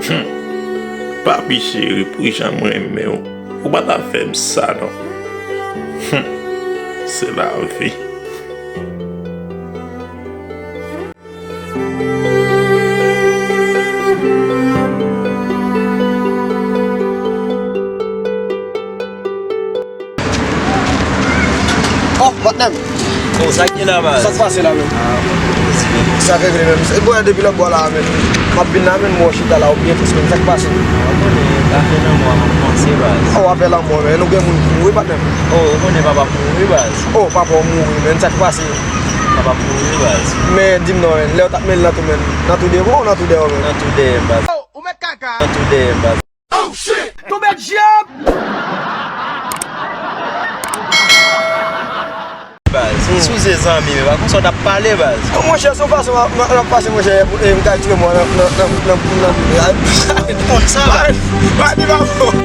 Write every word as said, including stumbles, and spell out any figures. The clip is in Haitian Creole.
Papi cheri, pou jan m renmen w, ou pa ta fè m sa non. Hum, se lavi. Oh, patnè m. Oh, sa k gen la, baz? Sa k pase la menm? Ah, bon, respè. Sa k regle menm? E bwè depi lòt bò la menm. M ap vin la menm, m wè w chita la, ou byen tris menm. Sa k pase? Ah, ou konnen, afè lanmò a m ap panse, baz. Oh, afè lanmò, men nou gen moun ki mouri, patnè m. Oh, ou konnen papa m mouri, baz. Oh, papa w mouri, men sa k pase? Papa m mouri, baz. Men di m non, men lè w t ap mennen nan tou, men nan tou dèyè w, ou nan tou dèyè w, men? Nan tou dèyè m, baz. Oh, ou mèt kaka. Nan tou dèyè m, baz. Oh shit! Tonbe dyab! Baz, ou souze zanmi, men pa konsa w t ap pale, baz. Oh, monchè, se yon fason m ap pase, monchè, e m ka retire mò nan, nan, nan, nan, nan, konn sa, baz. Pa di pa bon.